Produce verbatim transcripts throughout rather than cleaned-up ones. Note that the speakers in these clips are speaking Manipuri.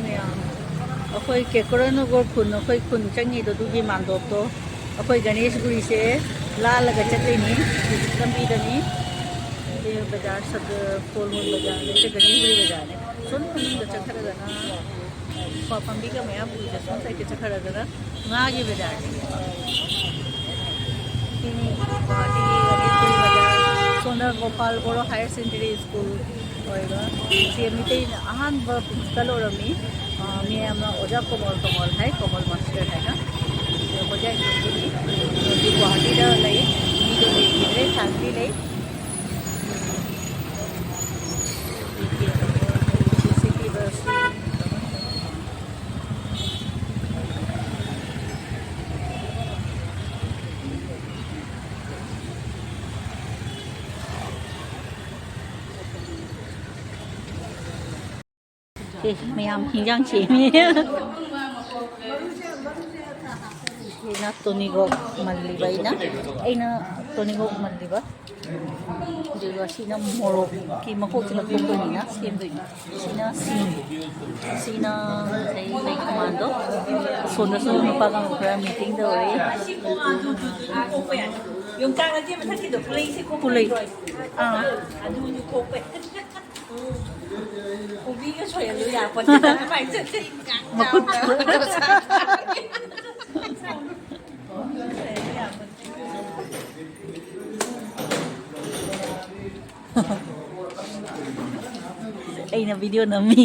ꯃꯌꯥꯝ, ꯑꯩꯈꯣꯏ ꯀꯦꯀꯣꯔꯥ ꯅꯒꯔ ꯈꯨꯟ, ꯑꯩꯈꯣꯏ ꯈꯨꯟ ꯆꯪꯉꯤꯗꯣ ꯑꯗꯨꯒꯤ ꯃꯥꯟꯗꯣꯞꯇꯣ, ꯑꯩꯈꯣꯏ ꯒꯅꯦꯁ ꯒꯨꯔꯤꯁꯦ ꯂꯥꯜꯂꯒ ꯆꯠꯂꯤꯅꯤ, ꯂꯝꯕꯤꯗꯅꯤ꯫ ꯁꯤ ꯕꯖꯥꯔ ꯁꯗ-, ꯐꯣꯜ ꯃꯣꯜ ꯕꯖꯥꯔꯅꯦ, ꯁꯤ ꯒꯅꯦꯁ ꯒꯨꯔꯤ ꯕꯖꯥꯔꯅꯦ꯫ ꯁꯣꯝ ꯃꯅꯨꯡꯗ ꯆꯠꯈ꯭ꯔꯒꯅ ꯀ꯭ꯋꯥ ꯄꯥꯝꯕꯤꯒ ꯃꯌꯥꯝ ꯎꯏꯗ, ꯁꯣꯝ ꯁꯥꯏꯗ ꯆꯠꯈ꯭ꯔꯒꯅ ꯉꯥꯒꯤ ꯕꯖꯥꯔꯅꯦ꯫ ꯁꯤꯅꯤ ꯒꯨꯋꯥꯍꯥꯇꯤꯒꯤ ꯒꯅꯦꯁ ꯒꯨꯔꯤ ꯕꯖꯥꯔ꯫ ꯁꯣꯝꯗ ꯒꯣꯄꯥꯜ ꯕꯣꯔꯣ ꯍꯥꯌꯔ ꯁꯦꯀꯦꯟꯗꯔꯤ ꯁ꯭ꯀꯨꯜ ꯑꯣꯏꯕ꯫ ꯁꯤ ꯃꯤꯇꯩꯅ ꯑꯍꯥꯟꯕ ꯄ꯭ꯔꯤꯟꯁꯤꯄꯥꯜ ꯑꯣꯏꯔꯝꯃꯤ꯫ ꯑ, ꯃꯌꯥꯝꯅ ꯑꯣꯖꯥ ꯀꯣꯃꯜ, ꯀꯣꯃꯜ ꯍꯥꯏ, ꯀꯣꯃꯜ ꯃꯥꯁꯇꯔ ꯍꯥꯏꯅ꯫ ꯑꯗꯣ ꯑꯣꯖꯥ ꯏꯟꯗꯤꯔꯒꯤꯅꯤ꯫ ꯍꯧꯖꯤꯛ ꯒꯨꯋꯥꯍꯥꯇꯤꯗ ꯂꯩ꯫ ꯃꯤꯗꯣ ꯂꯩꯈꯤꯗ꯭ꯔꯦ, ꯁꯥꯟꯇꯤ ꯂꯩ꯫ ꯁꯤ ꯁꯤꯇꯤ ꯕꯁ꯫ ꯑꯦ, ꯃꯌꯥꯝ ꯍꯤꯟꯖꯥꯡ ꯁꯦꯝꯃꯤ꯫ ꯁꯤꯅ ꯇꯣꯅꯤꯒꯣꯛ ꯃꯜꯂꯤꯕ ꯑꯩꯅ, ꯑꯩꯅ ꯇꯣꯅꯤꯒꯣꯛ ꯃꯜꯂꯤꯕ꯫ ꯑꯗꯨꯒ ꯁꯤꯅ ꯃꯣꯔꯣꯛꯀꯤ ꯃꯀꯣꯛꯁꯦ ꯂꯧꯊꯣꯛꯇꯣꯏꯅꯤꯅ ꯁꯦꯝꯗꯣꯏꯅꯤ꯫ ꯁꯤꯅ ꯁꯤꯡ, ꯁꯤꯅ ꯀꯩ, ꯀꯩ ꯃꯥꯟꯗꯣ꯫ ꯁꯣꯝꯗꯁꯨ ꯅꯨꯄꯥ ꯀꯥꯡꯕꯨ ꯈꯔ ꯃꯤꯇꯤꯡ ꯇꯧꯔꯤ꯫ ꯌꯣꯡꯆꯥꯛ ꯅꯠꯇꯦ, ꯃꯊꯛꯀꯤꯗꯣ, ꯄꯨꯂꯩꯁꯦ ꯈꯣꯛꯄ ꯄꯨꯂꯩ꯫ ꯍꯩꯇ꯭ꯔꯣ? ꯑꯥ꯫ ꯑꯗꯨꯁꯨ ꯈꯣꯛꯄ ꯍꯩ꯫ ꯀꯣꯕꯤꯒ ꯁꯣꯏꯍꯜꯂꯨ ꯌꯥꯄꯣꯠꯇꯦꯗ, ꯀꯃꯥꯏꯅ ꯆꯠꯁꯤ? ꯃꯈꯨꯠ꯫ ꯑꯩꯅ ꯚꯤꯗꯤꯑꯣ ꯅꯝꯃꯤ꯫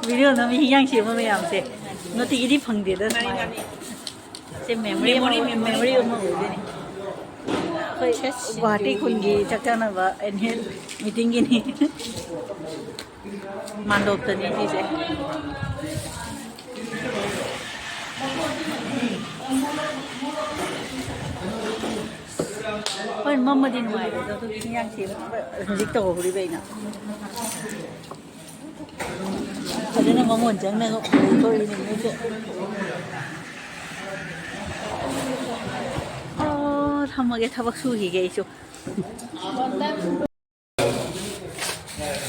ꯚꯤꯗꯤꯑꯣ ꯅꯝꯃꯤ, ꯍꯤꯟꯖꯥꯡ ꯁꯦꯝꯕ ꯃꯌꯥꯝꯁꯦ꯫ ꯅꯨꯡꯇꯤꯒꯤꯗꯤ ꯐꯪꯗꯦꯗ ꯁꯨꯃꯥꯏꯅ꯫ ꯁꯤ memory ꯑꯃ, memory, memory ꯑꯃ ꯑꯣꯏꯗꯣꯏꯅꯤ꯫ ꯑꯩꯈꯣꯏ ꯒꯨꯋꯥꯍꯥꯇꯤ ꯈꯨꯟꯒꯤ ꯆꯥꯛ ꯆꯥꯅꯕ annual meetingꯒꯤꯅꯤ꯫ ꯃꯥꯟꯗꯣꯞꯇꯅꯤ ꯁꯤꯁꯦ꯫ ꯍꯣꯏ, ꯃꯝꯃꯗꯤ ꯅꯨꯡꯉꯥꯏꯔꯦ, ꯑꯗꯣ ꯍꯧꯖꯤꯛ ꯍꯤꯟꯖꯥꯡ ꯊꯤꯕ ꯍꯧꯖꯤꯛ ꯇꯧꯍꯧꯔꯤꯕ ꯑꯩꯅ꯫ ꯐꯖꯅ ꯃꯉꯣꯟ ꯆꯪꯅꯒ ꯎꯊꯣꯛꯏꯅꯦ ꯃꯣꯏꯁꯦ꯫ ꯑꯣ, ꯊꯝꯃꯒꯦ, ꯊꯕꯛ ꯁꯨꯈꯤꯒꯦ ꯑꯩꯁꯨ꯫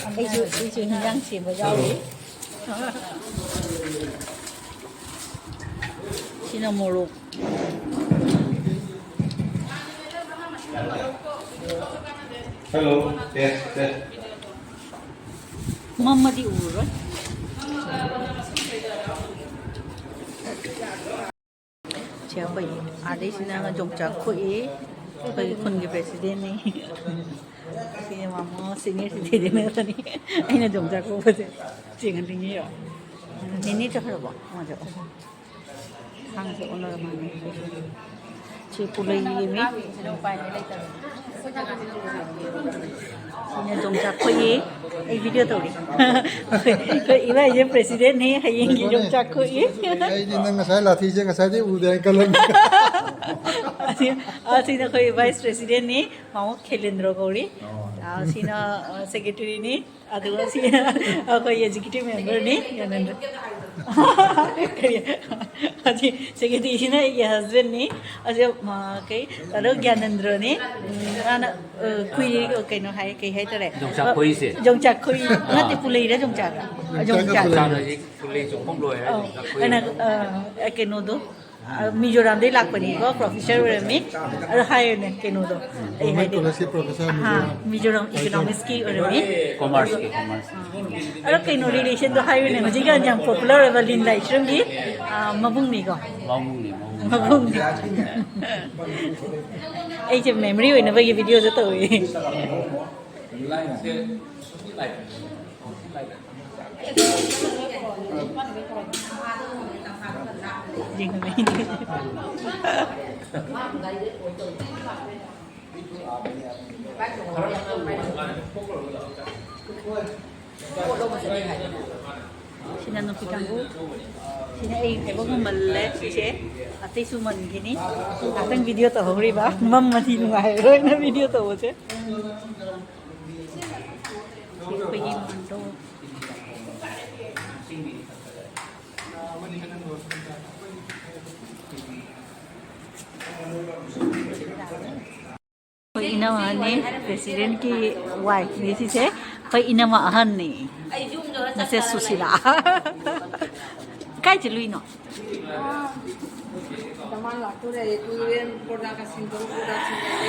ꯑꯩꯁꯨ ꯑꯩꯁꯨ ꯍꯤꯟꯖꯥꯡ ꯁꯦꯝꯕ ꯌꯥꯎꯔꯤ꯫ ꯁꯤꯅ ꯃꯣꯔꯣꯛ꯫ Hello. Yes, yes. ꯃꯝꯃꯗꯤ ꯎꯔꯔꯣꯏ꯫ ꯁꯤ ꯑꯩꯈꯣꯏ ꯑꯥꯗꯩꯁꯤꯅ ꯌꯣꯡꯆꯥꯛ ꯈꯣꯛꯏ꯫ ꯑꯩꯈꯣꯏꯒꯤ ꯈꯨꯟꯒꯤ ꯄ꯭ꯔꯦꯁꯤꯗꯦꯟꯅꯤ꯫ ꯁꯤ ꯃꯥꯃꯣ ꯁꯤꯅꯤꯌꯔ ꯁꯤꯇꯤꯖꯦꯟ ꯉꯥꯛꯇꯅꯤ꯫ ꯑꯩꯅ ꯌꯣꯡꯆꯥꯛ ꯈꯣꯛꯄꯁꯦ ꯆꯦꯡꯍꯟꯅꯤꯡꯉꯤꯔꯣ? ꯅꯦꯅꯦ ꯆꯠꯈ꯭ꯔꯕꯣ? ꯃꯥꯁꯨ ꯁꯥꯡꯁꯦ ꯑꯣꯟꯅꯔ ꯃꯥꯜꯂꯦ꯫ ꯁꯤ ꯄꯨꯂꯩ ꯌꯦꯡꯉꯤ꯫ ꯁꯤꯅ ꯌꯣꯡꯆꯥꯛ ꯈꯣꯛꯏ꯫ ꯑꯩ ꯚꯤꯗꯤꯑꯣ ꯇꯧꯔꯤ꯫ ꯑꯩꯈꯣꯏ ꯏꯕꯥꯏꯁꯦ ꯄ꯭ꯔꯦꯁꯤꯗꯦꯟꯅꯤ, ꯍꯌꯦꯡꯒꯤ ꯌꯣꯡꯆꯥꯛ ꯈꯣꯛꯏ꯫ ꯑꯩꯗꯤ ꯅꯪ ꯉꯁꯥꯏ ꯂꯥꯊꯤꯁꯦ ꯉꯁꯥꯏꯗꯤ ꯎꯗꯦ ꯍꯥꯏꯅ ꯈꯜꯂꯝꯃꯤ꯫ ꯑꯁꯤ, ꯑꯁꯤꯅ ꯑꯩꯈꯣꯏ ꯚꯥꯏꯁ ꯄ꯭ꯔꯦꯁꯤꯗꯦꯟꯅꯤ, ꯃꯥꯃꯣ ꯈꯦꯂꯦꯟꯗ꯭ꯔ ꯀꯧꯔꯤ꯫ ꯑꯣ꯫ ꯑ, ꯁꯤꯅ, ꯑ, ꯁꯦꯀ꯭ꯔꯦꯇꯔꯤꯅꯤ꯫ ꯑꯗꯨꯒ ꯁꯤ ꯑꯩꯈꯣꯏ ꯑꯦꯛꯖꯤꯀ꯭ꯌꯨꯇꯤꯚ ꯃꯦꯝꯕꯔꯅꯤ, ꯒ꯭ꯌꯥꯅꯦꯟꯗ꯭ꯔ꯫ ꯀꯔꯤ? ꯑꯁꯤ ꯁꯦꯀ꯭ꯔꯦꯇꯔꯤꯁꯤꯅ ꯑꯩꯒꯤ ꯍꯁꯕꯦꯟꯅꯤ꯫ ꯑꯁꯤ, ꯑ, ꯀꯩ, ꯑꯗꯣ ꯒ꯭ꯌꯥꯅꯦꯟꯗ꯭ꯔꯅꯤ꯫ ꯎꯝ, ꯃꯥꯅ, ꯑ, ꯈꯨꯏ, ꯀꯩꯅꯣ ꯍꯥꯏ, ꯀꯩ ꯍꯥꯏꯇꯥꯔꯦ? ꯌꯣꯡꯆꯥꯛ ꯈꯣꯏꯁꯦ? ꯌꯣꯡꯆꯥꯛ ꯈꯣꯏ, ꯑꯥ꯫ ꯅꯠꯇꯦ, ꯄꯨꯂꯩꯔ ꯌꯣꯡꯆꯥꯛꯔ? ꯌꯣꯡꯆꯥꯛ꯫ ꯌꯣꯡꯆꯥꯛ꯫ ꯆꯥꯅ ꯍꯧꯖꯤꯛ ꯄꯨꯂꯩ ꯆꯨꯞꯐꯝ ꯂꯣꯏꯔꯦ, ꯑꯧ꯫ ꯌꯣꯡꯆꯥꯛ ꯈꯣꯏ꯫ ꯑꯩꯅ, ꯑ, ꯀꯩꯅꯣꯗꯣ, ꯑ, ꯃꯤꯖꯣꯔꯥꯝꯗꯩ ꯂꯥꯛꯄꯅꯤꯀꯣ, ꯄ꯭ꯔꯣꯐꯦꯁꯔ ꯑꯣꯏꯔꯝꯃꯤ꯫ ꯑꯗꯣ ꯍꯥꯏꯔꯦꯅꯦ, ꯀꯩꯅꯣꯗꯣ꯫ ꯑꯩ ꯒꯣꯔꯃꯦꯟ ꯍꯥꯏꯗꯤ, ꯀꯣꯂꯦꯖꯀꯤ ꯄ꯭ꯔꯣꯐꯦꯁꯔ ꯑꯍꯥ, ꯃꯤꯖꯣꯔꯥꯝ꯫ ꯃꯤꯖꯣꯔꯥꯝ ꯏꯀꯣꯅꯣꯃꯤꯛꯁꯀꯤ ꯑꯣꯏꯔꯝꯃꯤ꯫ ꯀꯣꯃꯔꯁꯀꯤ, ꯀꯣꯃꯔꯁ꯫ ꯑꯗꯣ ꯀꯩꯅꯣ, ꯔꯤꯂꯦꯁꯟꯗꯣ ꯍꯥꯏꯌꯨꯅꯦ, ꯍꯧꯖꯤꯛꯀꯥꯟ ꯌꯥꯝ ꯄꯣꯄꯨꯂꯔ ꯑꯣꯏꯕ ꯂꯤꯟ ꯂꯥꯏꯁ꯭ꯔꯝꯒꯤ, ꯑ, ꯃꯕꯨꯡꯅꯤꯀꯣ? ꯃꯕꯨꯡꯅꯤ, ꯃꯕꯨꯡꯅꯤ꯫ ꯃꯕꯨꯡꯅꯤ꯫ ꯑꯩꯁꯦ ꯃꯦꯃꯣꯔꯤ ꯑꯣꯏꯅꯕꯒꯤ ꯚꯤꯗꯤꯑꯣꯁꯦ ꯇꯧꯏ꯫ ꯁꯤꯅ ꯅꯨꯄꯤ ꯀꯥꯡꯕꯨ꯫ ꯁꯤꯅ ꯑꯩ ꯊꯕꯛ ꯃꯃꯜꯂꯦ ꯁꯤꯁꯦ꯫ ꯑꯇꯩꯁꯨ ꯃꯟꯈꯤꯅꯤ꯫ ꯉꯥꯛꯇꯪ ꯚꯤꯗꯤꯑꯣ ꯇꯧꯍꯧꯔꯤꯕ꯫ ꯃꯝꯃꯗꯤ ꯅꯨꯡꯉꯥꯏꯔꯣꯏꯅ ꯚꯤꯗꯤꯑꯣ ꯇꯧꯕꯁꯦ꯫ ꯁꯤ ꯑꯩꯈꯣꯏꯒꯤ ꯃꯥꯟꯗꯣ꯫ ꯑꯩꯈꯣꯏꯒꯤ ꯑꯍꯟꯅꯤ, ꯄ꯭ꯔꯦꯁꯤꯗꯦꯟꯠꯀꯤ ꯋꯥꯏꯐꯅꯤ ꯁꯤꯁꯦ꯫ ꯑꯩꯈꯣꯏ ꯏꯅꯝꯃ ꯑꯍꯟꯅꯤ꯫ ꯃꯁꯦ ꯁꯨꯁꯤꯂꯥ꯫ ꯀꯥꯏ ꯆꯠꯂꯨꯏꯅꯣ? ꯗꯃꯥꯟ ꯂꯥꯛꯇꯣꯔꯦ꯫ ꯀꯨꯏꯔꯦ ꯄ꯭ꯔꯣꯗꯛꯀ ꯁꯤꯟꯗꯕ, ꯄ꯭ꯔꯣꯗꯛ ꯁꯤꯟꯗꯕ꯫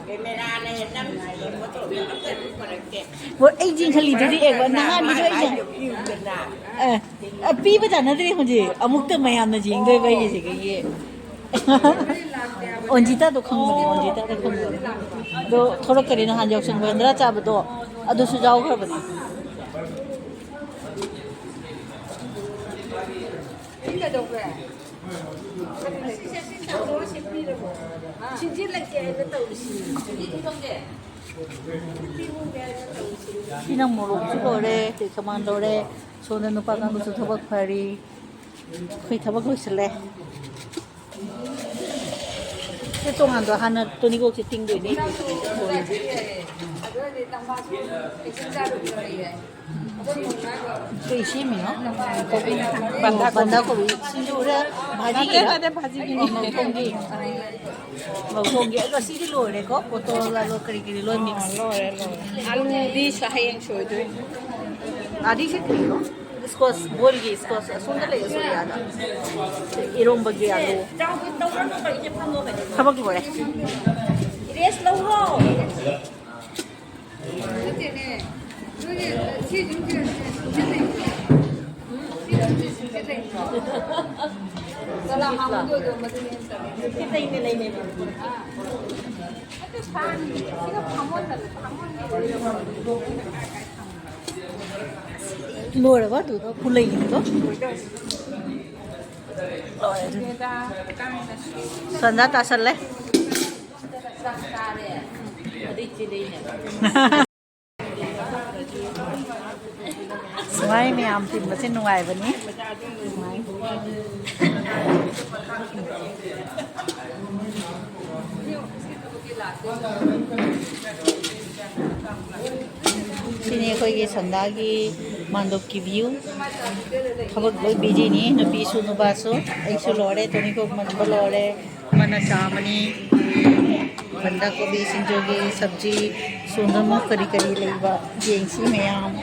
ꯀꯦꯃꯦꯔꯥꯅ ꯍꯦꯟꯅ ꯅꯝ-, ꯀꯩꯅꯣ ꯇꯧꯔꯦ, ꯑꯝꯇ ꯄꯨꯔꯛꯇꯦ꯫ ꯍꯣꯏ, ꯑꯩ ꯌꯦꯡꯍꯜꯂꯤꯗꯨꯗꯤ, ꯑꯦ, ꯅꯍꯥꯟꯒꯤꯗꯣ ꯑꯩꯅ, ꯃꯥꯏꯗꯣ ꯄꯤꯌꯨꯗꯅ꯫ ꯑꯦ, ꯑ, ꯄꯤꯕ ꯇꯥꯟꯅꯗ꯭ꯔꯦ ꯍꯧꯖꯤꯛ꯫ ꯑꯃꯨꯛꯇ ꯃꯌꯥꯝꯅ ꯌꯦꯡꯗꯣꯏꯕ ꯑꯩꯒꯤꯁꯤꯒꯤ꯫ ꯑꯣꯟꯖꯤꯇꯥꯗꯣ ꯈꯪꯕꯅꯦ, ꯑꯣꯟꯖꯤꯇꯥꯗꯣ ꯈꯪꯕꯅꯦ꯫ ꯑꯗꯣ ꯊꯣꯛꯂꯛꯀꯅꯤ, ꯅꯍꯥꯟ ꯌꯥꯎꯁꯪ ꯕꯟꯗ꯭ꯔꯥ ꯆꯥꯕꯗꯣ, ꯑꯗꯨꯁꯨ ꯌꯥꯎꯈ꯭ꯔꯕꯅꯦ꯫ ꯁꯤ ꯀꯩꯗꯧꯈ꯭ꯔꯦ? ꯁꯤꯟꯖꯤꯜꯂꯛꯀꯦ ꯍꯥꯏꯕ ꯇꯧꯔꯤꯁꯤ꯫ ꯁꯤꯅ ꯃꯣꯔꯣꯛꯁꯨ ꯂꯣꯏꯔꯦ, ꯇꯦꯛꯁꯃꯥꯟ ꯂꯣꯏꯔꯦ, ꯁꯣꯝꯗ ꯅꯨꯄꯥ ꯀꯥꯡꯕꯨꯁꯨ ꯊꯕꯛ ꯐꯔꯤ꯫ ꯑꯩꯈꯣꯏ ꯊꯕꯛ ꯂꯣꯏꯁꯤꯜꯂꯦ꯫ ꯁꯤ ꯇꯣꯉꯥꯟꯕ, ꯍꯥꯟꯅ ꯇꯣꯅꯤꯀꯣꯛꯁꯦ ꯇꯤꯡꯗꯣꯏꯅꯤ꯫ ꯑꯗꯨ ꯑꯣꯏꯔꯗꯤ ꯇꯝꯕꯥꯁꯨ ꯀꯩꯁꯨ ꯆꯥꯔꯨꯕ ꯂꯩꯔꯦ꯫ ꯀꯩ ꯁꯦꯝꯃꯤꯅꯣ? ꯀꯣꯕꯤ꯫ ꯕꯟꯗꯥ ꯀꯣꯕꯤ꯫ ꯕꯟꯗꯥ ꯀꯣꯕꯤ ꯁꯤꯡꯖꯨꯔ ꯅꯠꯇꯦ, ꯚꯥꯖꯤꯒꯤꯔ? ꯅꯠꯇꯦ, ꯚꯥꯖꯤꯒꯤꯅꯤ꯫ ꯃꯧꯊꯣꯡꯒꯤ꯫ ꯃꯧꯊꯣꯡꯒꯤ꯫ ꯑꯗꯣ ꯁꯤꯗꯤ ꯂꯣꯏꯔꯦꯀꯣ? ꯄꯣꯇꯣꯜ, ꯑꯂꯨ ꯀꯔꯤ ꯀꯔꯤ ꯂꯣꯏ ꯃꯤꯛꯁ꯫ ꯑꯣ, ꯂꯣꯏꯔꯦ, ꯂꯣꯏꯔꯦ꯫ ꯑꯂꯨꯗꯤ ꯁ-, ꯍꯌꯦꯡ ꯁꯣꯏꯗꯣꯏꯅꯤ꯫ ꯑꯥꯗꯤ ꯁꯤ ꯀꯔꯤꯅꯣ? ꯁ꯭ꯀꯣꯁ, ꯕꯣꯏꯜꯒꯤ ꯁ꯭ꯀꯣꯁ ꯑꯁꯣꯝꯗ ꯂꯩ, ꯑꯁꯣꯝ ꯑꯥꯗ꯫ ꯏꯔꯣꯝꯕꯒꯤ ꯑꯂꯨ꯫ ꯊꯕꯛ ꯂꯣꯏꯔꯦ꯫ ꯔꯦꯁ ꯂꯧꯔꯣ꯫ ꯅꯠꯇꯦꯅꯦ꯫ ꯅꯣꯏꯒꯤ ꯁꯤ ꯌꯨꯝꯁꯦ ꯁꯤꯗ ꯂꯩꯕ꯭ꯔꯣ? ꯁꯤ ꯌꯨꯝꯁꯦ ꯁꯤꯗ ꯂꯩꯕ꯭ꯔꯣ? ꯀꯅꯥ ꯍꯥꯡꯗꯣꯏꯗꯣ ꯃꯗꯨꯅꯦ ꯑꯩꯅ ꯇꯧꯔꯤꯁꯦ꯫ ꯁꯤꯗ ꯂꯩꯅꯦ, ꯂꯩꯅꯦ꯫ ꯑꯗꯨ ꯁꯥꯔꯅꯤ꯫ ꯁꯤꯒ ꯐꯝꯃꯣꯟꯗꯅ, ꯐꯝꯃꯣꯟꯗꯅ꯫ ꯂꯣꯏꯔꯕ ꯑꯗꯨꯗꯣ ꯈꯨꯂꯩꯗꯣ? ꯂꯣꯏꯔꯦ ꯑꯗꯨꯗꯤ꯫ ꯁꯟꯗꯥ ꯇꯥꯁꯜꯂꯦ꯫ ꯅꯨꯡꯉꯥꯏ, ꯃꯌꯥꯝ ꯇꯤꯟꯕꯁꯦ ꯅꯨꯡꯉꯥꯏꯕꯅꯤ꯫ ꯅꯨꯡꯉꯥꯏ꯫ ꯁꯤꯅꯤ ꯑꯩꯈꯣꯏꯒꯤ ꯁꯟꯗꯥꯒꯤ ꯃꯥꯟꯗꯣꯞꯀꯤ view꯫ ꯊꯕꯛ ꯂꯣꯏ ꯕꯤꯖꯤꯅꯤ, ꯅꯨꯄꯤꯁꯨ ꯅꯨꯄꯥꯁꯨ꯫ ꯑꯩꯁꯨ ꯂꯣꯏꯔꯦ, ꯇꯣꯅꯤꯀꯣꯛ ꯃꯟꯕ ꯂꯣꯏꯔꯦ꯫ ꯃꯅ ꯆꯥꯃꯅꯤ꯫ ꯕꯟꯗ ꯀꯣꯕꯤ, ꯁꯤꯡꯖꯨꯒꯤ ꯁꯕꯖꯤ, ꯁꯣꯝꯗꯅ ꯀꯔꯤ ꯀꯔꯤ ꯂꯩꯕ ꯌꯦꯡꯁꯤ ꯃꯌꯥꯝ꯫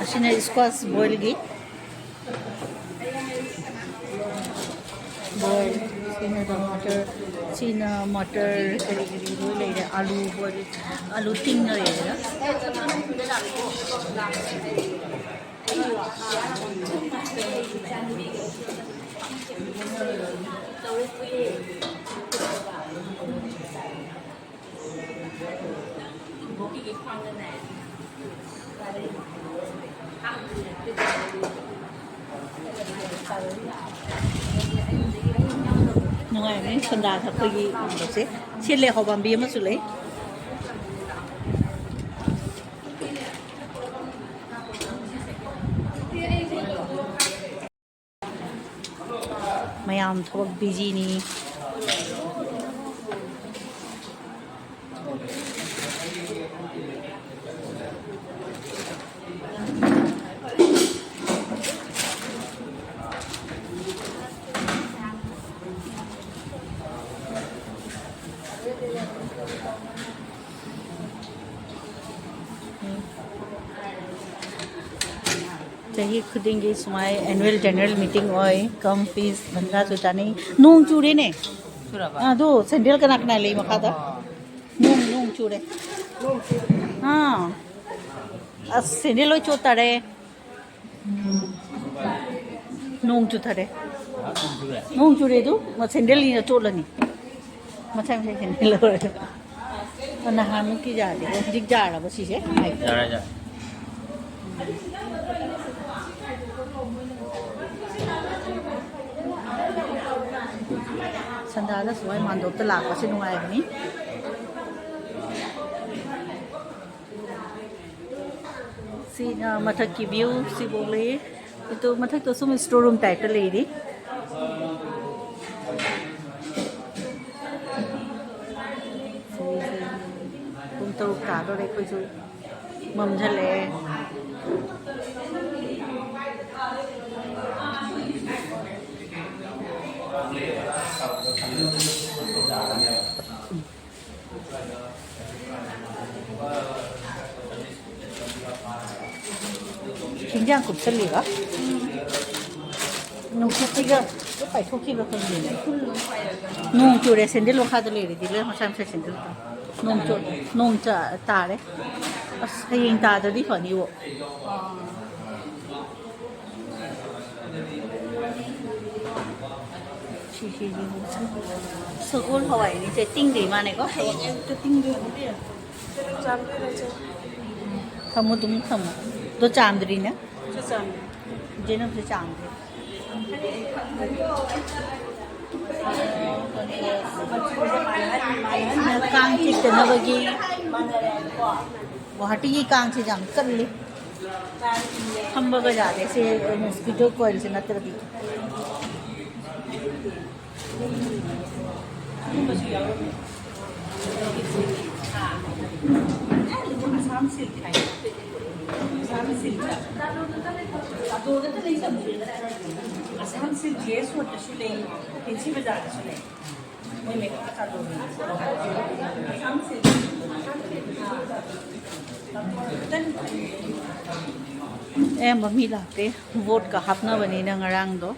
ꯑꯁꯤꯅ ꯏꯁꯀ꯭ꯋꯥꯁ ꯕꯣꯏꯜꯒꯤ ꯕꯣꯏꯜ, ꯁꯤꯅ ꯇꯃꯥꯇꯔ, ꯁꯤꯅ ꯃꯇꯔ, ꯀꯔꯤ ꯀꯔꯤ ꯂꯣꯏ ꯂꯩꯔꯦ꯫ ꯑꯥꯂꯨ ꯕꯣꯏꯜ, ꯑꯥꯂꯨ ꯇꯤꯡꯅ ꯂꯩꯔꯦ꯫ ꯅꯨꯡꯉꯥꯏꯕꯅꯤ ꯁꯟꯗꯥ ꯊꯛꯄꯒꯤ ꯀꯩꯅꯣꯁꯦ꯫ ꯁꯤ ꯂꯩꯍꯥꯎ ꯄꯥꯝꯕꯤ ꯑꯃꯁꯨ ꯂꯩ꯫ ꯃꯌꯥꯝ ꯊꯕꯛ ꯕꯤꯖꯤꯅꯤ꯫ ꯆꯍꯤ ꯈꯨꯗꯤꯡꯒꯤ ꯁꯨꯃꯥꯏ annual general meeting ꯑꯣꯏ, ꯀꯝ ꯄꯤꯁ ꯕꯟꯗꯥꯁꯨ ꯆꯥꯅꯩ꯫ ꯅꯣꯡ ꯆꯨꯔꯦꯅꯦ꯫ ꯆꯨꯔꯕ? ꯑꯗꯣ ꯁꯦꯟꯗꯦꯜ ꯀꯅꯥ ꯀꯅꯥ ꯂꯩ ꯃꯈꯥꯗ? ꯑꯣ꯫ ꯅꯣꯡ, ꯅꯣꯡ ꯆꯨꯔꯦ꯫ ꯑꯥ꯫ ꯑꯁ, ꯁꯦꯟꯗꯦꯜ ꯂꯣꯏ ꯆꯣꯠꯇꯔꯦ꯫ ꯅꯣꯡ ꯆꯨꯊꯔꯦ꯫ ꯅꯣꯡ ꯆꯨꯔꯦ꯫ ꯅꯣꯡ ꯆꯨꯔꯦ ꯑꯗꯨ, ꯁꯦꯟꯗꯦꯜꯅꯤꯅ ꯆꯣꯠꯂꯅꯤ꯫ ꯃꯁꯥꯏ ꯃꯁꯥꯏ ꯁꯦꯟꯗꯦꯜ ꯂꯧꯔꯦ꯫ ꯅꯍꯥꯟꯃꯨꯛꯀꯤ ꯌꯥꯗꯦ꯫ ꯍꯧꯖꯤꯛ ꯌꯥꯔꯕ ꯁꯤꯁꯦ? ꯌꯥꯔꯦ, ꯌꯥꯔꯦ꯫ ꯁꯟꯗꯥꯗ ꯁꯨꯃꯥꯏ ꯃꯥꯟꯗꯣꯞꯇ ꯂꯥꯛꯄꯁꯦ ꯅꯨꯡꯉꯥꯏꯕꯅꯤ꯫ ꯁꯤꯅ ꯃꯊꯛꯀꯤ view ꯁꯤꯐꯥꯎ ꯂꯩ꯫ ꯑꯗꯨ ꯃꯊꯛꯇ ꯁꯨꯝ store room type ꯇ ꯂꯩꯔꯤ꯫ ꯄꯨꯡ ꯇꯔꯨꯛ ꯇꯥꯗꯣꯔꯦ, ꯑꯩꯈꯣꯏꯁꯨ ꯃꯝꯁꯤꯜꯂꯛꯑꯦ꯫ ꯍꯤꯟꯖꯥꯡ ꯀꯨꯞꯁꯜꯂꯤꯕ? ꯅꯨꯡꯁꯤꯠꯁꯤꯒ ꯂꯣꯏ ꯄꯥꯏꯊꯣꯛꯈꯤꯕ꯭ꯔꯥ ꯈꯪꯗꯦꯅꯦ꯫ ꯅꯣꯡ ꯆꯨꯔꯦ, ꯁꯦꯟꯗꯜ ꯃꯈꯥꯗ ꯂꯩꯔꯗꯤ ꯂꯣꯏ ꯃꯁꯥ ꯃꯁꯥ ꯁꯦꯟꯗꯜ ꯇꯥ-, ꯅꯣꯡ ꯆꯨ-, ꯅꯣꯡ ꯆ-, ꯇꯥꯔꯦ꯫ ꯑꯁ, ꯍꯌꯦꯡ ꯇꯥꯗ꯭ꯔꯗꯤ ꯐꯅꯤꯕꯣ꯫ ꯁꯤꯁꯤꯁꯨ ꯁꯒꯣꯜ ꯍꯋꯥꯏꯅꯤꯁꯦ ꯇꯤꯡꯗꯣꯏ ꯃꯥꯅꯦꯀꯣ꯫ ꯍꯌꯦꯡ ꯑꯌꯨꯛꯇ ꯇꯤꯡꯗꯣꯏꯅꯦ꯫ ꯆꯥꯝꯗꯣꯏꯔꯣ ꯏꯆꯦ? ꯊꯝꯃꯣ, ꯑꯗꯨꯝ ꯊꯝꯃꯣ꯫ ꯑꯗꯣ ꯆꯥꯝꯗ꯭ꯔꯤꯅꯦ? ꯁꯤ ꯆꯥꯝꯗ꯭ꯔꯤ꯫ ꯖꯦꯅꯝꯁꯦ ꯆꯥꯝꯗ꯭ꯔꯤ꯫ ꯀꯥꯡ ꯆꯤꯛꯇꯅꯕꯒꯤ꯫ ꯒꯨꯋꯥꯍꯥꯇꯤꯒꯤ ꯀꯥꯡꯁꯦ ꯌꯥꯝ ꯀꯜꯂꯤ꯫ ꯐꯝꯕꯒ ꯌꯥꯗꯦ ꯁꯤ ꯃꯣꯁꯀꯤꯇꯣ ꯀꯣꯏꯜꯁꯦ ꯅꯠꯇ꯭ꯔꯗꯤ꯫ ꯑꯁꯥꯝ ꯁꯤꯜꯛ ꯍꯥꯏ꯫ ꯑꯁꯥꯝ ꯁꯤꯜꯛ꯫ ꯑꯁꯥꯝ ꯁꯤꯜꯛ ꯖꯦ ꯁꯣꯠꯇꯁꯨ ꯂꯩ, ꯐꯦꯟꯁꯤ ꯕꯖꯥꯔꯗꯁꯨ ꯂꯩ꯫ ꯃꯣꯏ ꯃꯦꯀꯞ ꯀꯥꯇꯣ꯫ ꯑꯁꯥꯝ ꯁꯤꯜꯛ꯫ ꯑꯌꯥꯝꯕ ꯃꯤ ꯂꯥꯛꯇꯦ, ꯚꯣꯠꯀ ꯍꯥꯞꯅꯕꯅꯤꯅ ꯉꯔꯥꯡꯗꯣ꯫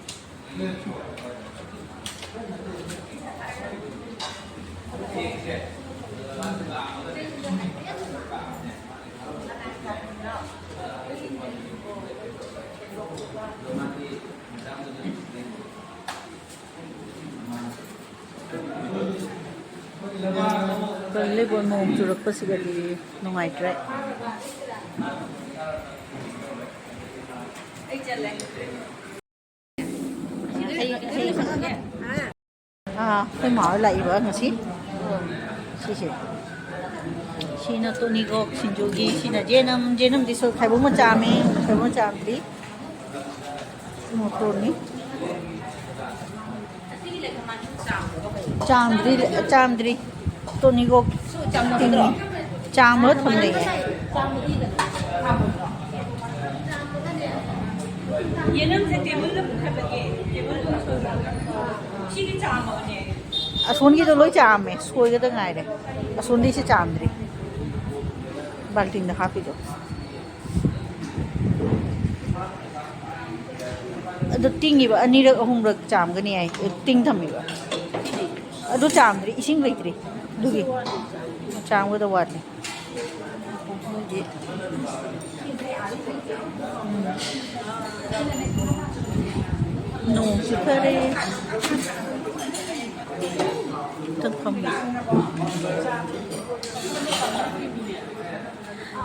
ꯀꯜꯂꯤꯕꯣ, ꯅꯣꯡ ꯆꯨꯔꯛꯄꯁꯤꯒꯗꯤ ꯅꯨꯡꯉꯥꯏꯇ꯭ꯔꯦ꯫ ꯑꯥ, ꯑꯩꯈꯣꯏ ꯃꯥ ꯍꯣꯏ ꯂꯥꯛꯏꯕ ꯉꯁꯤ꯫ ꯁꯤꯁꯦ꯫ ꯁꯤꯅ ꯇꯣꯅꯤꯒꯣꯛ ꯁꯤꯡꯖꯨꯒꯤ, ꯁꯤꯅ ꯖꯦꯅꯝ, ꯖꯦꯅꯝꯗꯤ ꯁꯣ-, ꯈꯥꯏꯕꯣꯛ ꯃꯆꯥ ꯑꯃ, ꯈꯥꯏꯕꯣꯛ ꯃꯆꯥ ꯑꯃꯗꯤ ꯃꯣꯇꯣꯔꯅꯤ꯫ ꯆꯥꯝꯗ꯭ꯔꯤ, ꯆꯥꯝꯗ꯭ꯔꯤ꯫ ꯇꯣꯅꯤꯒꯣꯛ ꯇꯤꯡꯉꯤ꯫ ꯆꯥꯝꯃꯒ ꯊꯝꯅꯩꯌꯦ꯫ ꯌꯦꯅꯝꯁꯦ ꯇꯦꯕꯜꯗ ꯄꯨꯈꯠꯂꯒꯦ꯫ ꯇꯦꯕꯜꯗ ꯁꯣꯏꯕ꯫ ꯁꯤꯗꯤ ꯆꯥꯝꯃꯒꯅꯦ꯫ ꯑꯁꯣꯟꯒꯤꯗꯣ ꯂꯣꯏ ꯆꯥꯝꯃꯦ, ꯁꯣꯏꯒꯗ ꯉꯥꯏꯔꯦ꯫ ꯑꯁꯣꯟꯗꯩꯁꯦ ꯆꯥꯝꯗ꯭ꯔꯤ, ꯕꯥꯜꯇꯤꯟꯗ ꯍꯥꯞꯄꯤꯗꯣ꯫ ꯑꯗꯨ ꯇꯤꯡꯉꯤꯕ ꯑꯅꯤꯔꯛ ꯑꯍꯨꯝꯔꯛ ꯆꯥꯝꯒꯅꯤ ꯍꯥꯏ, ꯇꯤꯡ ꯊꯝꯃꯤꯕ꯫ ꯑꯗꯨ ꯆꯥꯝꯗ꯭ꯔꯤ, ꯏꯁꯤꯡ ꯂꯩꯇ꯭ꯔꯤ, ꯑꯗꯨꯒꯤ ꯆꯥꯝꯒꯗ ꯋꯥꯠꯂꯤ꯫ ꯅꯣꯡꯁꯨ ꯐꯔꯦ꯫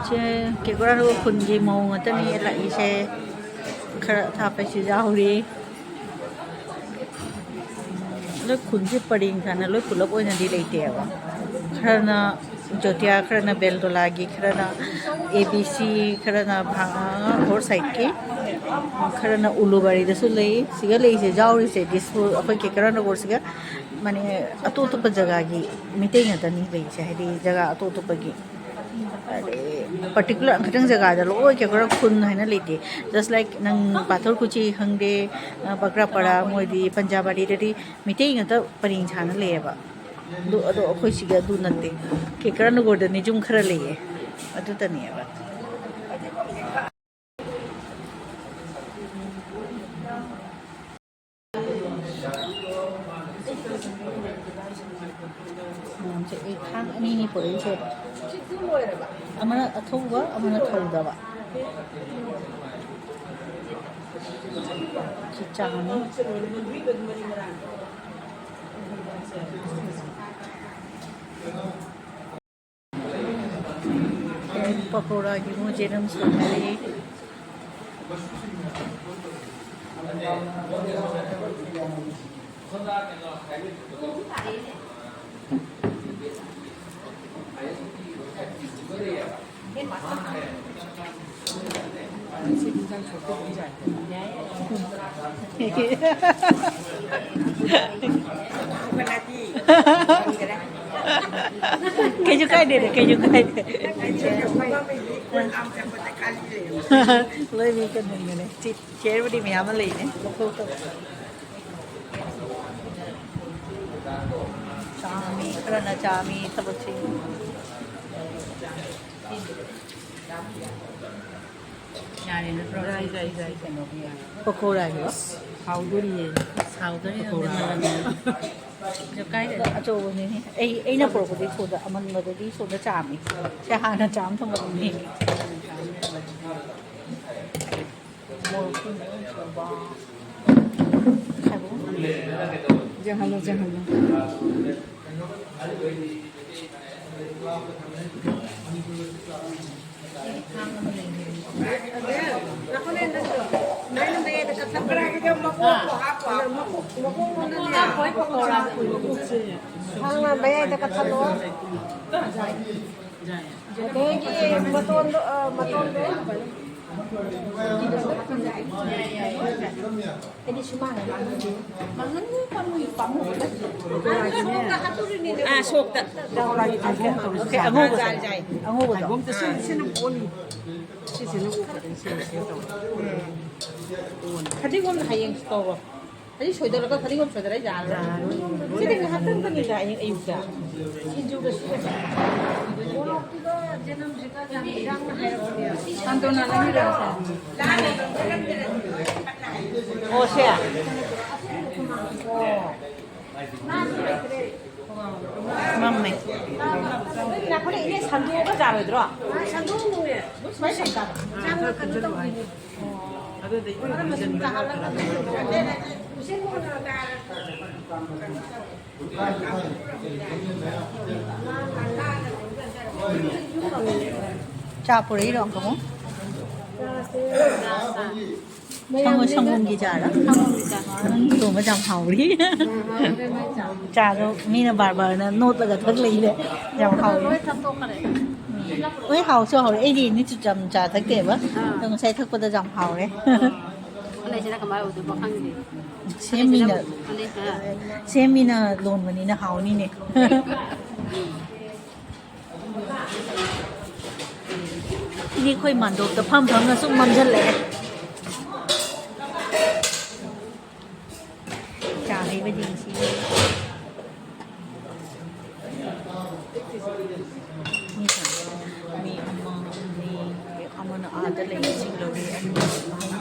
ꯁꯦ, ꯀꯦꯀꯨꯔꯥ ꯈꯨꯟꯒꯤ ꯃꯧ ꯉꯥꯛꯇꯅꯤ ꯂꯥꯛꯏꯁꯦ꯫ ꯈꯔ ꯑꯊꯥꯞꯄꯁꯨ ꯌꯥꯎꯔꯤ꯫ ꯂꯣꯏ ꯈꯨꯟꯁꯦ ꯄꯔꯦꯡ ꯁꯥꯅ ꯂꯣꯏ ꯄꯨꯂꯞ ꯑꯣꯏꯅꯗꯤ ꯂꯩꯇꯦꯕ꯫ ꯈꯔꯅ ꯖꯣꯇꯤꯌꯥ, ꯈꯔꯅ ꯕꯦꯜꯗꯣꯂꯥꯒꯤ, ꯈꯔꯅ ꯑꯦ ꯕꯤ ꯁꯤ, ꯈꯔꯅ ꯚꯥꯉꯥ ꯍꯣꯔ ꯁꯥꯏꯠꯀꯤ, ꯈꯔꯅ ꯎꯂꯨꯕꯥꯔꯤꯗꯁꯨ ꯂꯩ꯫ ꯁꯤꯒ ꯂꯩꯁꯦ, ꯌꯥꯎꯔꯤꯁꯦ ꯗꯤꯁꯄꯨꯔ, ꯑꯩꯈꯣꯏ ꯀꯦꯀꯔꯥꯅꯒꯣꯔꯁꯤꯒ, ꯃꯥꯅꯦ, ꯑꯇꯣꯞ ꯑꯇꯣꯞꯄ ꯖꯒꯥꯒꯤ ꯃꯤꯇꯩ ꯉꯥꯛꯇꯅꯤ ꯂꯩꯁꯦ, ꯍꯥꯏꯗꯤ ꯖꯒꯥ ꯑꯇꯣꯞ ꯑꯇꯣꯞꯄꯒꯤ꯫ ꯍꯥꯏꯗꯤ ꯄꯔꯇꯤꯀꯨꯂꯔ ꯑꯃꯈꯛꯇꯪ ꯖꯒꯥꯗ ꯂꯣꯏ ꯀꯦꯀꯔꯥ ꯈꯨꯟ ꯍꯥꯏꯅ ꯂꯩꯇꯦ꯫ ꯖꯁ ꯂꯥꯏꯛ ꯅꯪ ꯄꯥꯊꯔ ꯀꯨꯆꯤ ꯈꯪꯗꯦ, ꯕꯒ꯭ꯔꯥꯄꯔꯥ, ꯃꯣꯏꯗꯤ ꯄꯟꯖꯥꯕꯥꯔꯤꯗꯗꯤ ꯃꯤꯇꯩ ꯉꯥꯛꯇ ꯄꯔꯦꯡ ꯁꯥꯅ ꯂꯩꯌꯦꯕ꯫ ꯑꯗꯨ, ꯑꯗꯣ ꯑꯩꯈꯣꯏ ꯁꯤꯒ ꯑꯗꯨ ꯅꯠꯇꯦ꯫ ꯀꯦꯀꯔꯥꯅꯒꯣꯔꯗꯅꯤ ꯌꯨꯝ ꯈꯔ ꯂꯩꯌꯦ꯫ ꯑꯗꯨꯇꯅꯦꯕ꯫ ꯃꯌꯥꯝꯁꯦ ꯑꯩ ꯊꯥꯡ ꯑꯅꯤꯅꯤ ꯄꯨꯔꯛꯏꯁꯦ꯫ ꯑꯃꯅ ꯑꯊꯧꯕ, ꯑꯃꯅ ꯊꯧꯗꯕ꯫ ꯁꯤ ꯆꯥꯅꯤ꯫ ꯄꯀꯣꯔꯥꯒꯤ ꯃꯣꯏ ꯌꯦꯔꯨꯝ ꯁꯨꯅꯔꯤ꯫ ꯀꯩꯁꯨ ꯀꯥꯏꯗꯦꯗ, ꯀꯩꯁꯨ ꯀꯥꯏꯗꯦ꯫ ꯂꯣꯏ ꯃꯤ ꯀꯩꯅꯣꯅꯦ꯫ ꯆꯤ-, ꯆꯤꯌꯔꯕꯨꯗꯤ ꯃꯌꯥꯝ ꯑꯃ ꯂꯩꯅꯦ꯫ ꯂꯧꯊꯣꯛ-, ꯂꯧꯊꯣꯛ-, ꯃꯤ ꯈꯔꯅ ꯆꯥ, ꯃꯤ ꯊꯕꯛꯁꯤꯡ꯫ ꯌꯥꯔꯦ ꯅꯠꯇ꯭ꯔꯣ? ꯌꯥꯏ, ꯌꯥꯏ, ꯌꯥꯏ꯫ ꯀꯩꯅꯣꯒꯤ ꯄꯀꯧꯔꯥꯒꯤ꯫ ꯍꯥꯎꯗꯣꯔꯤꯌꯦ꯫ ꯍꯥꯎꯗꯣꯔꯤ ꯄꯀꯧꯔꯥ꯫ ꯅꯪꯗꯤ ꯃꯅꯝ꯫ ꯑꯗꯣ ꯀꯥꯏꯗ? ꯑꯆꯧꯕꯅꯤꯅꯦ꯫ ꯑꯩ, ꯑꯩꯅ ꯄꯨꯔꯛꯄꯗꯤ ꯁꯣꯗ ꯑꯃꯟꯕꯗꯨꯗꯤ ꯁꯣꯗ ꯆꯥꯝꯃꯤ꯫ ꯁꯦ ꯍꯥꯟꯅ ꯆꯥꯝ ꯊꯝꯃꯕꯅꯤ꯫ ꯌꯥꯡꯍꯜꯂꯣ, ꯌꯥꯡꯍꯜꯂꯣ꯫ ꯃꯌꯥꯏꯗ ꯀꯛꯊꯠꯂꯣ꯫ ꯑꯗꯒꯤ ꯃꯇꯣꯟꯗꯣ, ꯑ, ꯃꯇꯣꯟꯗꯣ꯫ ꯑꯩꯗꯤ ꯁꯨꯃꯥꯡꯗ ꯃꯥꯡꯍꯟ-, ꯃꯥꯡꯍꯟꯕ ꯄꯥꯝꯃꯨꯏ, ꯄꯥꯝꯃꯨꯕ ꯅꯠꯇꯦ꯫ ꯑꯥ, ꯁꯣꯛꯇ꯫ ꯑꯣꯀꯦ, ꯑꯉꯧꯕꯗꯣ꯫ ꯖꯥꯏ, ꯖꯥꯏ꯫ ꯑꯉꯧꯕꯗꯣ꯫ ꯐꯗꯤꯒꯣꯝꯗꯣ ꯁꯤ-, ꯁꯤꯅ ꯑꯣꯜꯂꯤ꯫ ꯁꯤꯁꯤꯅ ꯑꯣꯛꯄꯗ ꯁꯤꯅ ꯁꯦꯝ ꯇꯧꯕ꯫ ꯐꯗꯤꯒꯣꯝꯗꯣ ꯍꯌꯦꯡ ꯇꯧꯔꯣ꯫ ꯍꯧꯖꯤꯛ ꯁꯣꯏꯗꯣꯛꯂꯒ ꯐꯗꯤꯒꯣꯝ ꯁꯣꯏꯗꯔ ꯌꯥꯔꯔꯣꯏ꯫ ꯁꯤꯗꯤ ꯉꯥꯏꯍꯥꯛꯇꯪꯗꯅꯤꯗ ꯑꯌꯨꯛ, ꯑꯌꯨꯛꯇ꯫ ꯁꯤꯡꯖꯨꯒ ꯁꯨꯔꯒ꯫ ꯃꯣꯔꯣꯛꯇꯨꯒ ꯆꯅꯝꯁꯤꯒ ꯌꯥꯝ ꯌꯥꯝꯅ ꯍꯥꯏꯔꯛꯄꯅꯦ꯫ ꯁꯥꯟꯇꯣꯅꯥ ꯅꯪꯒꯤꯔꯣ? ꯑꯣ, ꯁꯦ꯫ ꯑꯣ꯫ ꯃꯝꯃꯦ꯫ ꯉꯥꯏꯈꯣꯅꯦ, ꯏꯅꯦ, ꯁꯟꯗꯣꯛꯑꯒ ꯆꯥꯔꯣꯏꯗ꯭ꯔꯣ? ꯁꯨꯃꯥꯏꯅ ꯁꯟꯗꯣꯛꯑꯣ꯫ ꯆꯥ ꯄꯨꯔꯛꯏꯔꯣ, ꯑꯪꯀꯃꯨ? ꯁꯪꯒꯣꯝ, ꯁꯪꯒꯣꯝꯒꯤ ꯆꯥꯔ? ꯁꯪꯒꯣꯝꯒꯤ ꯆꯥ꯫ ꯅꯪ ꯊꯣꯡꯕ ꯌꯥꯝ ꯍꯥꯎꯔꯤ꯫ ꯆꯥꯗꯣ ꯃꯤꯅ ꯕꯥꯔ ꯕꯥꯔꯅ ꯅꯣꯠꯂꯒ ꯊꯛꯂꯛꯏꯅꯦ꯫ ꯌꯥꯝ ꯍꯥꯎꯔꯤ꯫ ꯂꯣꯏ ꯊꯛꯇꯣꯛꯈ꯭ꯔꯦ꯫ ꯎꯝ꯫ ꯍꯣꯏ, ꯍꯥꯎꯁꯨ ꯍꯥꯎꯔꯦ꯫ ꯑꯩꯗꯤ ꯅꯤꯆꯨ ꯆꯝ ꯆꯥ ꯊꯛꯇꯦꯕ꯫ ꯑꯥ꯫ ꯑꯗꯣ ꯉꯁꯥꯏ ꯊꯛꯄꯗ ꯌꯥꯝ ꯍꯥꯎꯔꯦ꯫ ꯑꯣ꯫ ꯑꯅꯩꯁꯤꯅ ꯀꯃꯥꯏ ꯑꯣꯏꯗꯣꯏꯅꯣ ꯈꯪꯗꯦ꯫ ꯁꯦꯝꯃꯤꯅ, ꯑꯅꯩꯁꯤꯅ ꯑꯅꯩ-, ꯑꯥ꯫ ꯁꯦꯝꯃꯤꯅ ꯂꯣꯟꯕꯅꯤꯅ ꯍꯥꯎꯅꯤꯅꯦ꯫ ꯏꯅꯦ ꯑꯩꯈꯣꯏ ꯃꯥꯟꯗꯣꯞꯇ ꯐꯝ ꯐꯝꯅ ꯁꯨꯝ ꯃꯝꯁꯤꯜꯂꯛꯑꯦ꯫ ꯆꯥ ꯍꯩꯕꯗꯤ ꯉꯁꯤ꯫ ꯂꯩꯁꯤꯡ ꯂꯧꯔꯤ ꯑꯅꯤ,